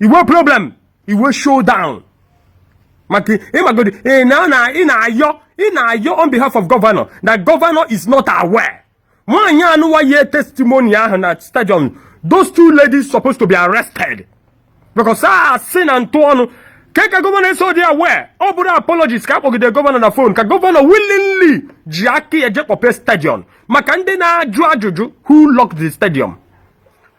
Iwe problem, iwe showdown, maka ịmagodi ị na ị na-ayọ, ị na-ayọ on behalf of governor that governor is not aware. Nwaanyị anụwa ye testimony ahụ na stadium, those two ladies supposed to be arrested because a sị na ntụ ọnụ ka governor eso dị aware. Ọ bụrụ apologies ka akpọgide governor na phone, ka governor willingly ji aka ya je kpọpe stadium. Maka ndị na-ajụ ajụjụ who locked the stadium,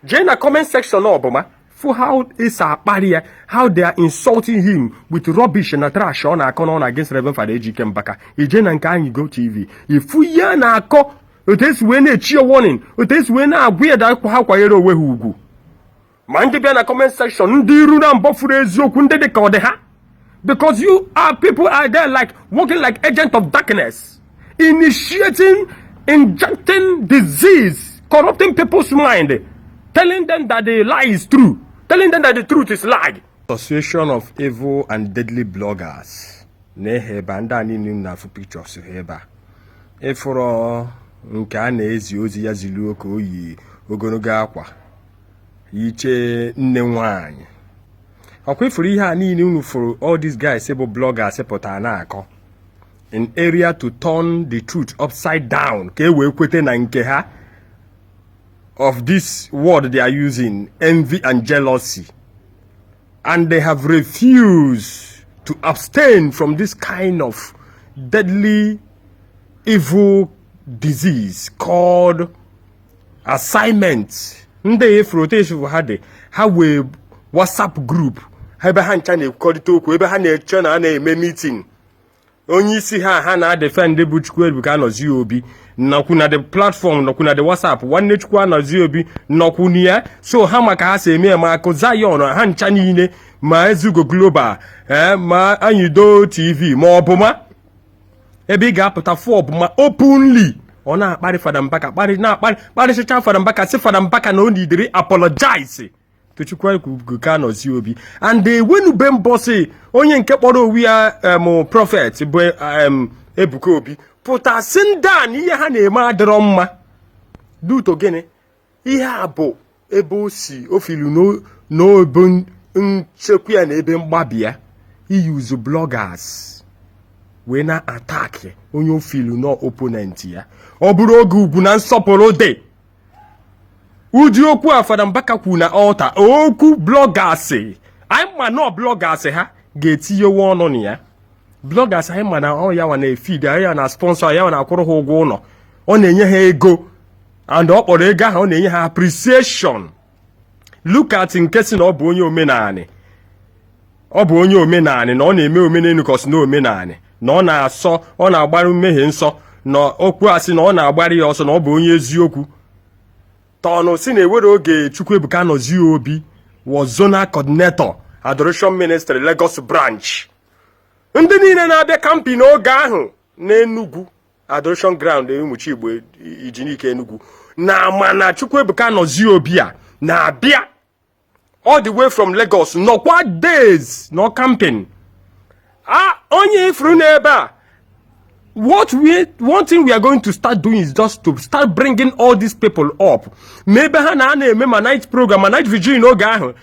jee na comment section ọbụma fụ how esi akparị ya, how they are insulting him with rubbish na trash ọ na-akọ n'ọnụ against Reverend Father Ejike Mbaka. Ije na nke anyị Go TV, ifu ihe na-akọ, otu esi wee na-echi ya warning, otu esi wee na-agwa ya da ha kwanyere onwe ha ugwu. Ma ndị bịa na comment section, ndị iru na mbọ furu eziokwu, ndị dị ka ọ dị ha, because you are people are there like working like agent of darkness, initiating, injecting disease, corrupting people's mind, telling them that the lie is true, telling them that the truth is lie. Association of Evil and Deadly Bloggers na-ehe ebe a. Ndị a niile na-afụ pictures ha ebe a, ịfụrọ nke a na-ezi ozi ya ziluo ka o yi ogologo akwa yiche nne nwanyị. Ọkwa ifuru ihe a niile unu fụrụ, all these guys bụ bloggers pụtara na-akọ in area to turn the truth upside down ka e wee kwete na nke ha of this word they are using, envy and jealousy, and they have refused to abstain from this kind of deadly evil disease called assignment. Ndị efuru otu efu ha dị, ha wee WhatsApp group ha ebe ha ncha na-ekwukọrịta okwu, ebe ha na-eche na a na-eme meeting. Onye isi ha ha na-adefend bụ Chukwuebuka Anọzie Obi nọkwu na the platform, nọkwu na the WhatsApp. Nwanne Chukwu Anọzie Obi nọkwu na ya. So ha maka ha si eme ma akụ Zion ha ncha niile, ma Ezugo Global, ee, ma Anyịdo TV, ma ọbụma ebe ị ga-apụta fụ ọbụma openly ọ na-akparị Fada Mbaka, kparị na-akparị, kparịsịcha Fada Mbaka, sị Fada Mbaka na o nidiri apologize to Chukwuebuka Anọzie Obi. And ewenube mbọsị onye nke kpọrọ owu ya prophet bụ Ebuka Obi pụtasị ndị a na ihe ha na-eme adịrọ mma. Duto gịnị ihe a bụ ebe o si ofilu n'obe nchekwa ya na ebe mgbabi ya iyuzu bloggers wee na-attack onye ofilu na opponent ya. Ọ bụrụ oge ugwu na nsọpụrụ dị ụdị okwu a Fada Mbaka kwu na altar, okwu bloggers anyị ma na bloggers ha ga-etinyewe ọnụ na ya. Bloggers anyị ma na ọ ya nwa na-efeed ya, na sponsor ya, na-akwụrụ ha ụgwọ ụlọ, ọ na-enye ha ego, and ọ kpọrọ ego ahụ ọ na-enye ha appreciation. Look at nke si na ọ bụ onye omenanị, ọ bụ onye omenanị, na ọ na-eme omenelu ka ọ sị na omenanị na ọ na-asọ, ọ na-agbara mmehie nsọ, na okwu asị na ọ na-agbara ya ọsọ, na ọ bụ onye eziokwu. Tọnụ si na ewere oge Chukwuebuka Anọzie Obi was zonal coordinator, Adoration Ministry Lagos branch, ndị niile na-abịa camping n'oge ahụ n'Enugu Adoration Ground, Umuchigbo, Ijinike, Enugu, na ama na Chukwuebuka Anọzie Obi a na-abịa all the way from Lagos, nọkwa days nọ camping a. Onye ifuru n'ebe a, what we one thing we are going to start doing is just to start bringing all these people up, ma ebe ha na na-eme ma night program, ma night vigil n'oge ahụ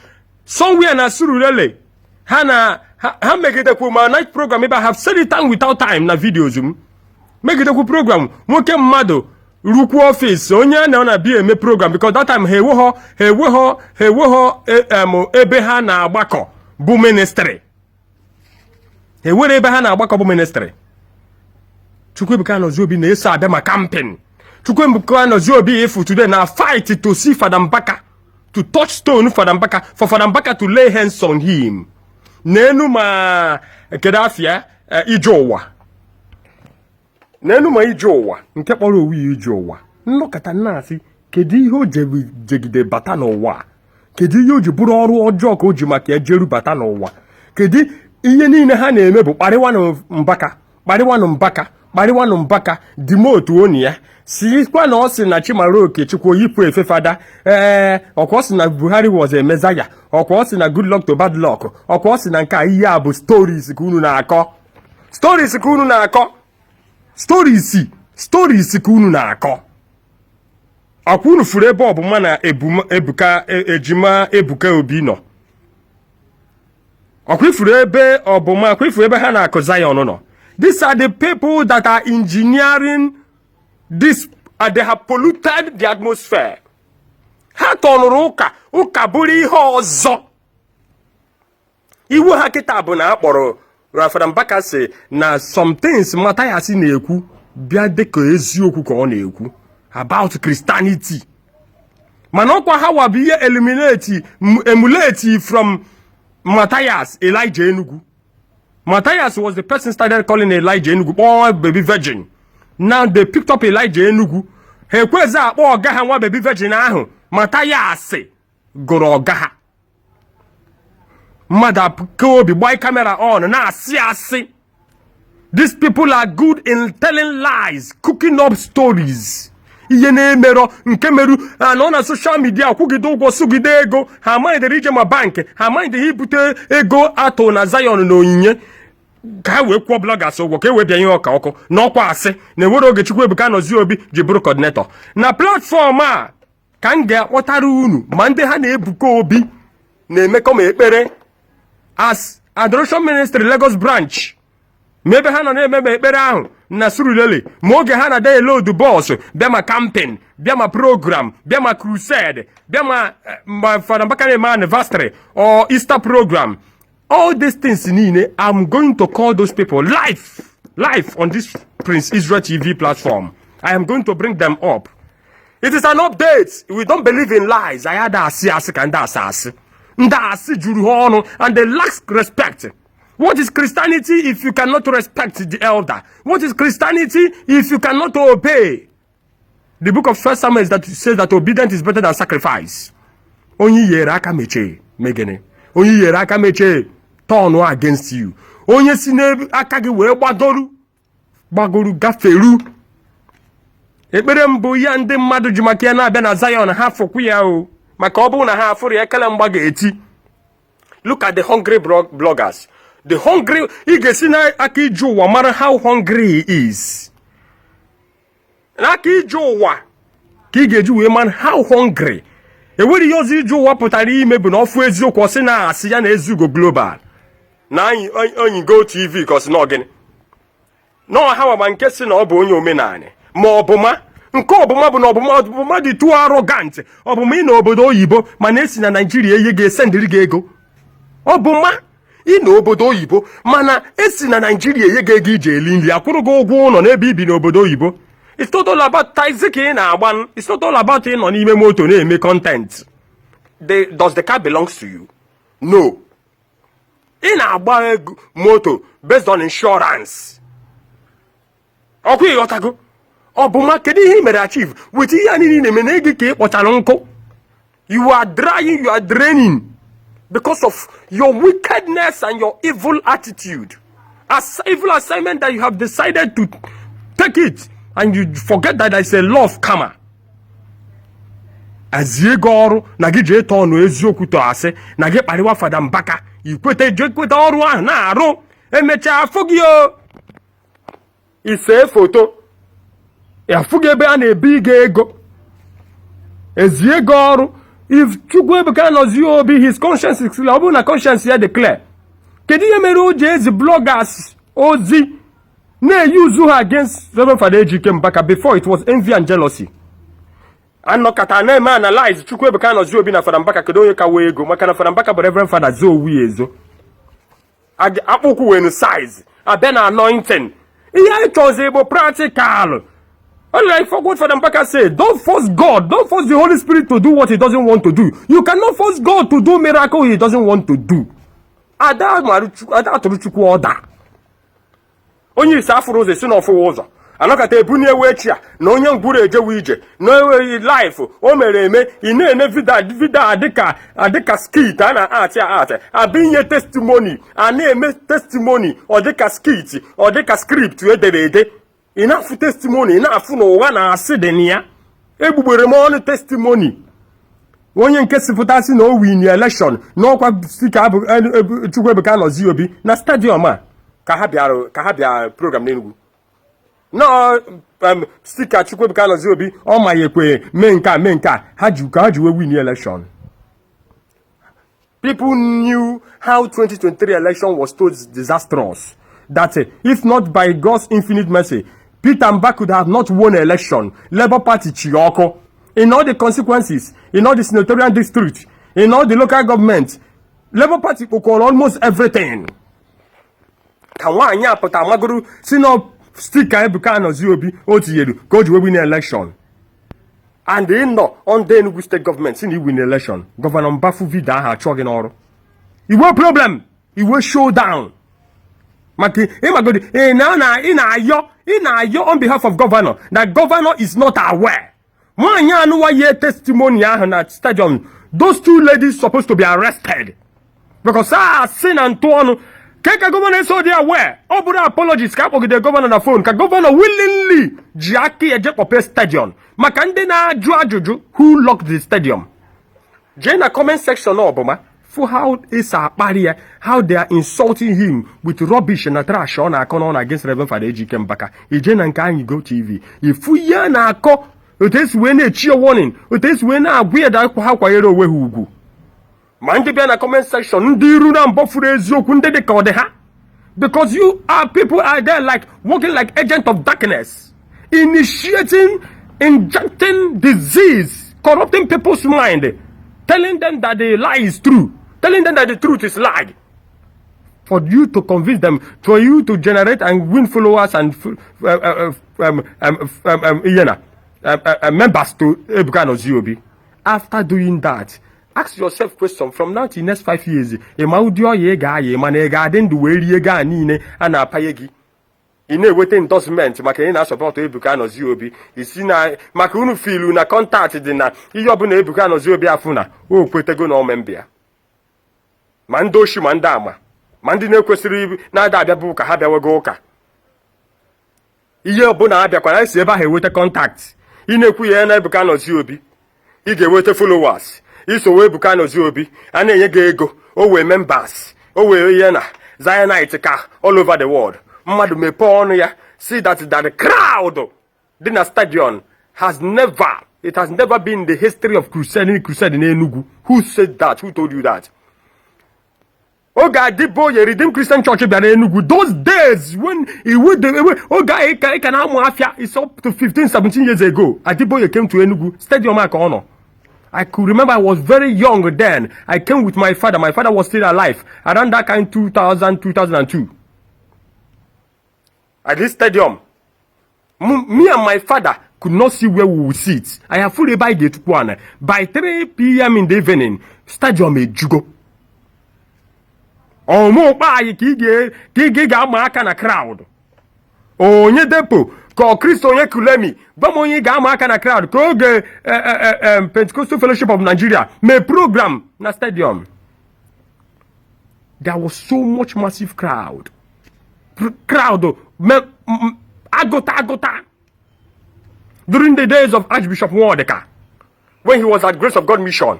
somewhere na Surulere. Ha na ha megidekwu ma night program ebe I have said it time without time na videos m megidekwu program. Nwoke mmadụ rukwu office onye na ọ na-abịa eme program, because that time ha enweghọ ha enweghọ ebe ha na-agbakọ bụ ministry, ha enwere ebe ha na-agbakọ bụ ministry. Chukwuebuka Anọzie Obi na-eso abịa ma camping. Chukwuebuka Anọzie Obi ifu today na fight to see Fada Mbaka, to touch stone Fada Mbaka, for Fada Mbaka to lay hands on him. N'enu ma kedu afịa ije ụwa, n'enu ma ije ụwa nke kpọrọ owu ya ije ụwa nnọkọta nna-asị kedu ihe o jegide bata n'ụwa, kedu ihe o ji bụrụ ọrụ ọjọọ ka o ji maka ya jeru bata n'ụwa, kedu ihe niile ha na-eme bụ kparịwanụ Mbaka, kparịwanụ Mbaka, kparịwanụ Mbaka, demote onu ya, sikwa na ọ sị na Chimaroke Chukwu yipụ efe fada. Ee, ọkwa ọ sị na Buhari was a messiah, ọkwa ọ sị na good luck to bad luck, ọkwa ọ sị na nke a. Ihe a bụ stories ka unu na-akọ, stories ka unu na-akọ, stories, stories ka unu na-akọ. Ọkwa unu furu ebe ọbụma na Ebuka, ejima Ebuka Obi nọ. Ọkwa ifuru ebe ọbụma, ọkwa ifuru ebe ha na-akụ Zion nọ. These are the people that are engineering this. They have polluted the atmosphere. Ha tọnụrụ ụka, ụka bụrụ ihe ọzọ. Iwu ha kịta bụ na akpọrọ Fada Mbaka si na some things Mathias na-ekwu bịa dịka eziokwu ka ọ na-ekwu about Christianity, mana ọkwa ha wa bụ ihe eliminate, emulate from Matthias Elijah Enugu. Matthias was the person started calling Elijah Enugu, kpọọ baby virgin. Now they picked up Elijah Enugu. Ha ekwezi akpọ ọga ha nwa baby virgin ahụ. Matthias gụrụ ọga ha mmadụ apụka obi gbaa camera on na-asị asị. These people are good in telling lies, cooking up stories, ihe na-emerọ nke meru anọ na social media, kwugide ụgwọ, sugide ego. Ha amanyedere ije ma bank, ha amanyedere ibute ego atụ na Zion na onyinye ka ha wee kwụọ bloggers ụgwọ ka e wee bịa ihe ọka ọkụ n'ọkwa asị na enwere oge Chukwuebuka Nọzie Obi ji bụrụ coordinator na platform a. Ka m ga-akpọtara unu ma ndị ha na-ebuka obi na-emekọ ma ekpere as Adoration Ministry Lagos branch, ma ebe ha nọ na-eme ma ekpere ahụ na Surulere, ma oge ha na-ada elodu bus bịa ma camping, bịa ma program, bịa ma crusade, bịa ma Fada Mbaka na-eme anniversary or Easter program, all these things niile. I'm going to call those people live, live on this Prince Israel TV platform. I am going to bring them up. It is an update. We don't believe in lies. Anyị ada asị asị ka ndị asị asị, ndị asị juru ha ọnụ and they lack respect. What is Christianity if you cannot respect the elder? What is Christianity if you cannot obey? The book of First Samuel that says that obedience is better than sacrifice. Onye yere aka mechie megene, onye yere aka mechie turn against you. Onye si n'aka gị wee gbagoru gbagoru gaferu. Ekpere mbụ ya ndị mmadụ ji maka ya na-abịa na Zion, ha fụkwu ya o, maka ọ bụrụ na ha afụrụ ya, ekele mgba ga-eti. Look at the hungry bloggers, the hungry. Ị ga-esi n'aka ije ụwa mara how hungry he is. N'aka ije ụwa ka ị ga-eji wee mara how hungry. Enwere ihe ọzọ ije ụwa pụtara ime bụ na ọfụ eziokwu, ọ sị na asị ya na Ezugo Global na anyị Onyigo TV, ka ọ sị na ọgịnị nọọ ha ma nke si na ọ bụ onye omenanị ma ọbụma nke ọbụma bụ na ọbụma ọbụma dị too arrogant. Ọbụma ị na obodo oyibo, mana esi na Naijiria ihe ga-esendịrị gị ego. Ọbụma ị na obodo oyibo, mana esi na Naijiria enye gị ego iji eli nri, akwụrụ gị ụgwọ ụlọ n'ebe ibi n'obodo oyibo. It's not all about taxi ka ị na-agba. It's not all about ịnọ n'ime moto na-eme content. Does the car belongs to you? No. Ị na-agba ego moto based on insurance. Ọkwa ịghọtago? Ọ bụ ma kedu ihe ị mere achieve with ihe a niile ị na-eme na ego ka ị kpọchara nkụ? You are drying, you are draining because of your wickedness and your evil attitude, as evil assignment that you have decided to take it, and you forget that there is a law of karma. Azie gị ọrụ na gị jee tọọ ọnụ eziokwu tọọ asị na gị kparịwa Fada Mbaka, ikwete, jee kweta ọrụ ahụ na-arụ. Emechaa afụ gị o isee foto, afụ gị ebe a na-ebi gị ego, ezie gị ọrụ. If Chukwuebuka Nọzie Obi, his conscience is clear, ọ bụrụ na conscience ya dị clear, kedu ihe mere o ji ezi bloggers ozi na-eyuzu ha against Reverend Fada Ejike Mbaka? Before, it was envy and jealousy. Anọkọta na-eme analyze Chukwuebuka Nọzie Obi na Fada Mbaka, kedu onye ka wee ego? Maka na Fada Mbaka bụ Reverend Fada zoo owu ya ezo akpụkwụ wenu size abịa na anointing. Ihe anyị chọzi bụ practical. Like for what Father Mbaka said, don't force God, don't force the Holy Spirit to do what he doesn't want to do. You cannot force God to do miracle he doesn't want to do. Ada marụ Chukwu- ada atụrụ Chukwu ọda. Onye isi afụrụ ụzọ esi n'ọfụwa ụzọ anọkọta ebunye ewu echi a na onye ngwuru ejewe ije na enweghị life o mere eme. Ị na-ene video, video adịka skit a na-atị atị abịa inye testimony, a na-eme testimony, ọ dịka skit, ọ dịka script edere ede. Ị na-afụ testimony, ị na-afụ na ụgha na asị dị na ya. Egbugbere m ọnụ testimony onye nke si pụtasị na o win election n'ọkwa speaker abụ Chukwuebuka Nọzie Obi na stadium a ka ha bịara, ka ha bịa program n'Enugu nọọ speaker Chukwuebuka Nọzie Obi ọ ma ya ekwe mee nke a, mee nke a, ha ji ka ha ji wee win election. People knew how 2023 election was so disastrous that if not by God's infinite mercy, Peter Mbah could have not won election. Labour Party chi ọkụ in all the consequences, in all the senatorial district, in all the local government. Labour Party kpokọrọ almost everything. Ka nwaanyị a pụta amagoro si na sticker Ebuka Anozie Obi o tinyere ka o ji wee win election, and ị nọ under Enugu State Government si na win election. Governor Mbah fụ video ahụ, achụọ gị n'ọrụ. Iwe problem, iwe showdown, maka ịmagodi ị na ị na-ayọ, ị na-ayọ on behalf of governor that governor is not aware. Nwaanyị anụwa ye testimony ahụ na stadium, those two ladies supposed to be arrested because a sị na ntụ ọnụ ka governor eso dị aware. Ọ bụrụ apologies ka akpọgide governor na phone, ka governor willingly ji aka ya je kpọpe stadium. Maka ndị na-ajụ ajụjụ who locked the stadium, jee na comment section ọbụma for how esi akparị ya, how they are insulting him with rubbish na trash ọ na-akọ n'ọnụ against Reverend Father Ejike Mbaka. Ije na nke anyị Go TV, ifu ihe a na-akọ, otu esi wee na-echi ya warning, otu esi wee na-agwa ya da ha kwanyere onwe ha ugwu. Ma ndị bịa na comment section, ndị iru na mbọ furu eziokwu, ndị dị ka ọ dị ha, because you are people are there like working like agent of darkness, initiating, injecting disease, corrupting people's mind, telling them that the lie is true, telling them that the truth is lie, for you to convince them, for you to generate and win followers and ihe na members to Ebuka Anozie Obi. After doing that, ask yourself question: from now till next 5 years, ị ma ụdị ọya ị ga-aya, mana ị ga-adị ndụ wee rie ego a niile a na-apanye gị? Ị na-enweta endorsement maka ị na-asupport Ebuka Anozie Obi, isi na maka unu filu na contact dị na ihe ọbụla Ebuka Anozie Obi afụ na o kwetego na omembịa. Ma ndị oshi, ma ndị ama, ma ndị na-ekwesịrị na-ada abịa bụ ka ha bịawago ụka, ihe ọbụla abịakwara esi ebe ahụ enweta contact. Ị na-ekwu ya na Ebuka Anozie Obi, ị ga-enweta followers. Isowe Ebuka Anozie Obi, a na-enye gị ego, o wee members, o wee ihe na Zionite ka all over the world. Mmadụ mepee ọnụ ya see that the crowd dị na stadium has never, it has never been in the history of crusade, any crusade in Enugu. Who said that? Who told you that? Oge Adeboye Redeemed Christian Church bịara Enugu, those days when iwu dị, oge ahụ ị ka na-amụ afịa, it's up to 15 17 years ago. Adeboye came to Enugu, stadium a ka ọ nọ. I could remember I was very young then. I came with my father. My father was still alive around that kind 2000, 2002. At this stadium, me and my father could not see where we would sit. I have fully by gate one. By 3 p.m. in the evening, stadium ejugo. Ọmụ anyị ka ị ga-ama aka na crowd. Onye depo ka ọ Kristo onye kulemi, gwa m onye ị ga-ama aka na crowd ka oge Pentecostal Fellowship of Nigeria mee program na stadium. There was so much massive crowd, crowd agụta agụta during the days of Archbishop Nwodika, when he was at Grace of God Mission.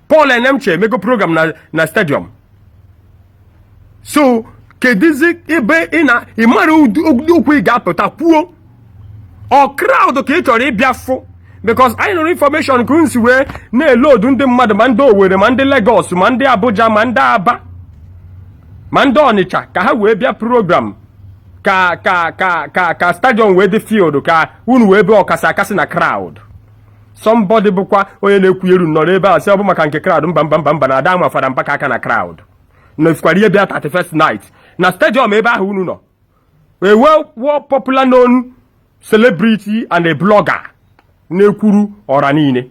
Paul Enemche emego program na stadium. So kedizi ebe ị na ị mara ụdị okwu ị ga-apụta kwuo? Ọ crowd ka ị chọrọ ịbịa fụ? Because anyị nụrụ information ka unu si wee na-elodu ndị mmadụ, ma ndị Owerri, ma ndị Lagos, ma ndị Abuja, ma ndị Aba, ma ndị Ọnịcha, ka ha wee bịa program, ka stadium wee dị filled, ka unu wee bịa ọkasị akasị na crowd. Somebody bụkwa onye na-ekwu eru nọrọ ebe a sị ọ bụ maka nke crowd. Mba, mba, mba, mba, na ada ama fara mpaka aka na crowd na efukwara ihe bịa 31st night na stadium ebe ahụ unu nọ. A well, well popular known celebrity and a blogger na-ekwuru ọra niile,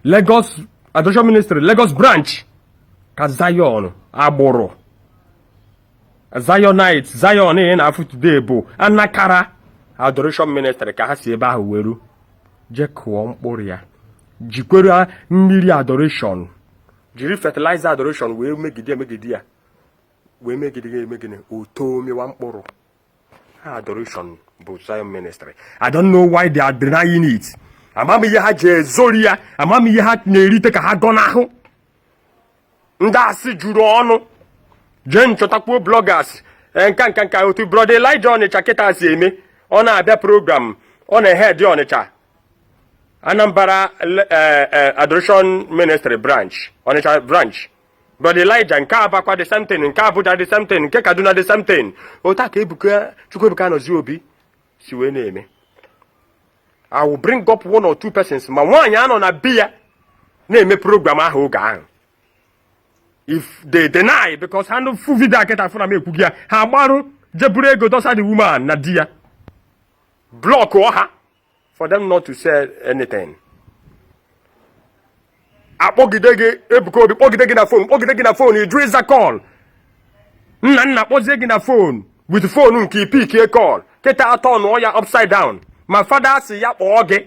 Lagos Adoration Ministry Lagos branch, ka Zion agbụrụ Zionite Zion ị na-afụ today bụ anakara Adoration Ministry, ka ha si ebe ahụ weru jee kụọ mkpụrụ ya, jikwere mmiri adoration, jiri fertilizer adoration wee megide emegide ya, wee megide ya emegide, o too, mịwa mkpụrụ. Ha adoration bụ Zion Ministry. I don't know why they are denying it. Amam ihe ha ji ezori ya, amam ihe ha na-erite ka ha gọnahụ. Ndị asị juru ọnụ. Jee nchọtakwuo bloggers nka otu Brother Elijah Ọnịcha kịta si eme. Ọ na-abịa program, ọ na-ehe dị Ọnịcha. Anambra Adoration Ministry branch, Onitsha branch, Brother Elijah nke Abakwa, the same thing, nke Abuja, the same thing, nke Kaduna, the same thing. Otu a ka Ebuka Chukwuebuka Anozie Obi si wee na-eme. I will bring up one or two persons, ma nwaanyị anọ na bi ya na-eme program ahụ oge ahụ. If they deny, because ha nụ fu video akịta fụ na m ekwughị ya, ha agbarụ jeburu ego dosa the woman na di ya, block ha for them not to say anything. Akpọgide gị, Ebuka Obi, kpọgide gị na phone, kpọgide gị na phone, ịjụ ịza call. Nna nna kpọzie gị na phone with phone nke ipikie call kịta atọ nụọ ya upside down. Ma fada asị ya kpọọ gị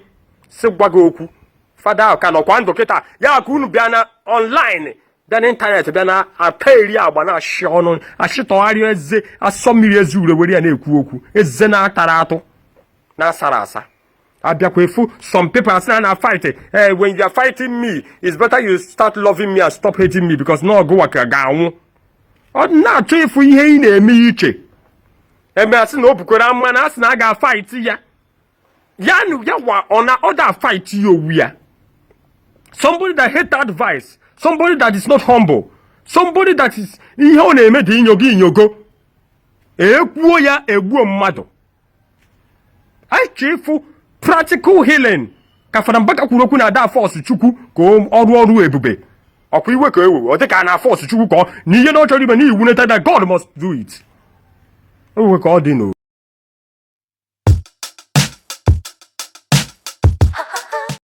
si gwa gị okwu, fada ahụ ka nọkwa ndụ kịta ya ka unu bịa na online, bịa n'ịntanetị, bịa na ata eri agba na-ashị ọnụ, ashịtọgharị eze, asọ mmiri eze ure were ya na-ekwu okwu eze na-atara atụ na-asara asa. Abịakwa efu some people asị na na fight. Hey, when you are fighting me, it's better you start loving me and stop hating me, because na ọgụwa ka ga-anwụ. Ọ na-achọ ịfụ ihe ị na-eme iche eme asị na o bukwere ama na asị na a ga-fight ya ya nu ya wa ọ na ọ da fight ya owu ya. Somebody that hate advice, somebody that is not humble, somebody that is ihe ọ na-eme dị inyogo inyogo, ekwuo ya egbuo mmadụ. Anyị chọ ịfụ practical healing ka Fada Mbaka kwuru okwu na ada force Chukwu ka ọrụ ọrụ ebube ọkwa iwe ka ewe ọ dị ka a na force Chukwu ka ọ na ihe na ọ chọrọ ime na iwu neta that God must do it. Ewe ka ọ dị n'o.